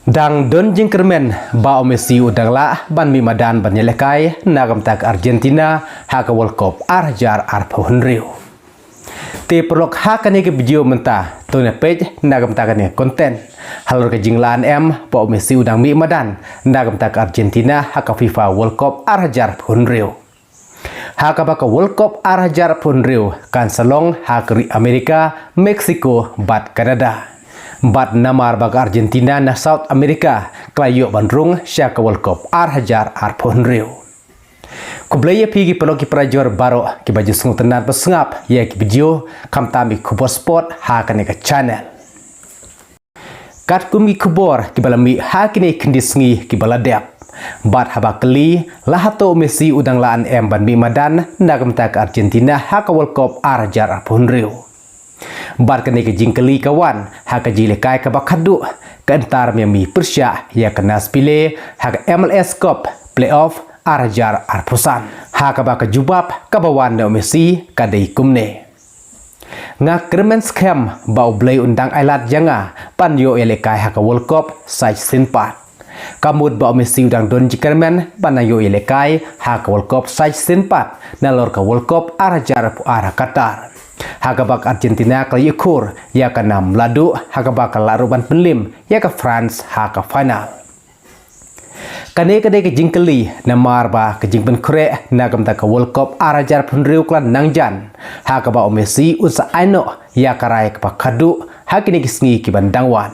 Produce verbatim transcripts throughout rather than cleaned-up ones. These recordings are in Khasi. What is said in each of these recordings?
Dang don jingkyrmen ba u Messi u dang lah ban mih madan ban ïalehkai na ka bynta ka Argentina ha ka World Cup ar hajar arphew hynriew. Te paralok, ha kane ka video mynta to ngin peit na ka bynta kane ka content halor ka jinglah ne em ba u Messi u dang mih madan na ka bynta ka Argentina ha ka FIFA World Cup ar hajar arphew hynriew. Ha kaba ka World Cup ar hajar arphew hynriew kan sa long ha ka ri Amerika, Mexico bad Canada. Bad namar ba ka Argentina na South America ka la ïoh ban rung sha ka World Cup ar hajar arphew hynriew. Khublei ïa phi ki paralok ki parajor baroh kiba ju sngewtynnad ba sngap ïa ki video khamtam ïa ki khubor sport ha kane ka channel. Katkum ki khubor kiba la mih ha kine ki khyndai sngi kiba la dep, bad haba kylli, lah hato u Messi u dang lah ne em ban mih madan na ka bynta ka Argentina ha ka World Cup ar hajar arphew hynriew. Bad kane ka jingkylli ka wan ha ka jingïalehkai kaba khatduh ka Inter Miami pyrshah ïa ka Nashville ha ka M L S Cup Playoff ar hajar arphew san. Ha kaba ka jubab kaba wan na u Messi ka dei kumne: Nga kyrmen skhem ba U Blei un dang ailad ïa nga ban ïoh ïalehkai ha ka World Cup sa shisien pat. Ka mut ba u Messi u dang don jingkyrmen ban nang ïoh ïalehkai ha ka World Cup sa shisien pat nalor ka World Cup ar hajar arphew ar ha Qatar, ha kaba ka Argentina ka la ïuh khur ïa ka nam mladuh, ha kaba ka lah ruh ban pynliem ïa ka France ha ka final. Kane ka dei ka jingkylli namar ba ka jingpynkhreh na ka bynta ka World Cup ar hajar arphew hynriew ka la nang jan, ha kaba u Messi un sa ai noh ïa ka rai kaba khatduh ha kine ki sngi kiban dang wan.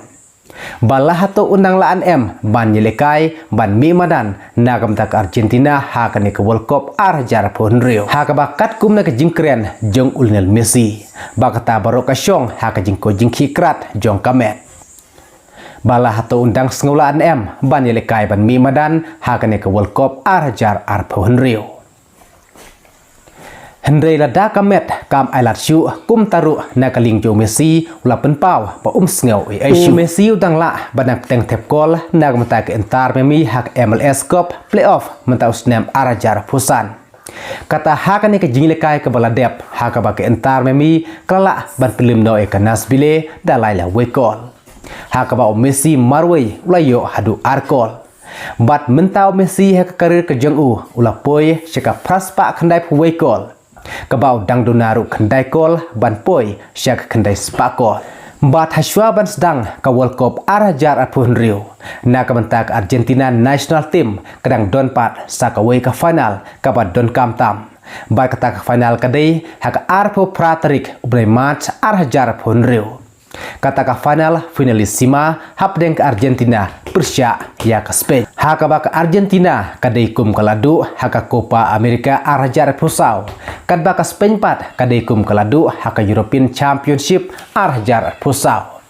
Ba lah hato un dang lah ne em ban ïalehkai ban mih madan na ka bynta ka Argentina ha kane ka World Cup ar hajar arphew hynriew. Ha kaba katkum na ka jingkren jong u Lionel Messi, ba kata baroh ka shong ha ka jingkoit jingkhih krat jong ka met. Ba lah hato un dang sngew lah ne em ban ïalehkai ban mih madan ha kane ka World Cup ar hajar arphew hynriew. Hynrei lada ka met kam ailad shuh, kumta ruh na ka liang jong u Messi u la pynpaw ba um sngew ei ei shuh. U Messi u dang lah ban nang bteng thep kol na ka bynta ka Inter Miami ha ka M L S Cup Playoff mynta u snem ar hajar arphew san. Kata ha kane ka jingïalehkai kaba la dep, ha kaba ka Inter Miami ka la lah ban pynliem noh ïa ka Nashville da lai lawei kol, ha kaba u Messi marwei u la ïoh haduh ar kol. Bad mynta u Messi ha ka career ka jong u u la poi sha ka phra spah khyndai phew wei kol, kaba u dang duna ruh khyndai kol ban poi sha ka khyndai spah kol. Bad hashwa ban sdang ka World Cup ar hajar arphew hynriew, na ka bynta ka Argentina national team ka dang don pat sa kawei ka final kaba donkam tam. Bad kata ka final ka dei ha ka arphew phra tarik u bnai March ar hajar arphew hynriew. Kata ka final, finalissima, hapdeng ka Argentina pyrshah ïa ka Spain. Ha kaba ka Argentina ka dei kum ka la duh ha ka Copa America ar hajar arphew saw, katba ka Spain pat ka dei kum ka la duh ha ka European Championship ar hajar arphew saw.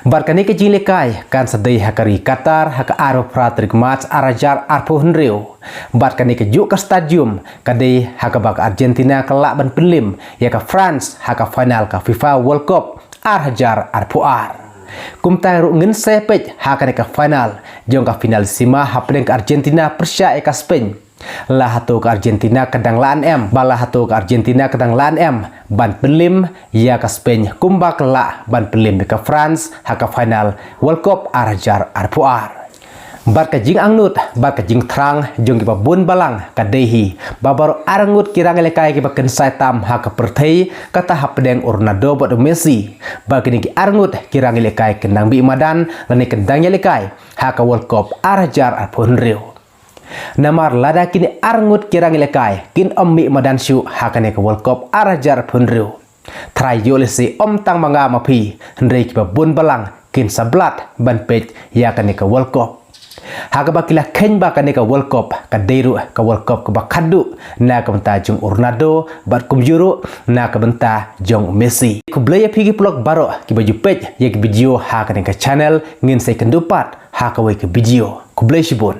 Bad kane ka jingïalehkai kan sa dei ha ka ri Qatar ha ka arphew phra tarik March ar hajar arphew hynriew. Bad kane kajuh ka stadium ka dei ha kaba ka Argentina ka lah ban pynliem ïa ka France ha ka final ka FIFA World Cup ar hajar arphew ar. Kumta ruh ngin sa peit ha kane ka final jong ka finalissima hapdeng ka Argentina pyrshah ïa ka Spain. Lah hato ka Argentina ka dang lah ne em, ba lah hato ka Argentina ka dang lah ne em ban pynliem ïa ka Spain kumba ka lah ban pynliem ïa ka France ha ka final World Cup ar hajar arphew ar. Bad ka jingangnud bad ka jingthrang jong kiba bun balang ka dei hi ba baroh arngut ki rangïalehkai kiba kynsai tam ha ka pyrthei, kata hapdeng u Ronaldo bad u Messi, ba kine ki arngut ki rangïalehkai kin dang mih madan lane kin dang ïalehkai ha ka World Cup ar hajar arphew hynriew. Namar lada kine arngut ki rangïalehkai kin ym mih madan shuh ha kane ka World Cup ar hajar arphew hynriew, tharai ïoh lehse ym tang ma nga ma phi, hynrei kiba bun balang kin sa blad ban peit ïa kane ka World Cup. Ha kaba ki la kheiñ ba kane ka World Cup ka dei ruh ka World Cup kaba khatduh na ka bynta jong u Ronaldo bad kumjuh ruh na ka bynta jong u Messi. Khublei ïa phi ki paralok baroh kiba ju peit ïa ki video ha kane ka channel, ngin sa ïakynduh pat ha kawei ka video. Khublei shibun.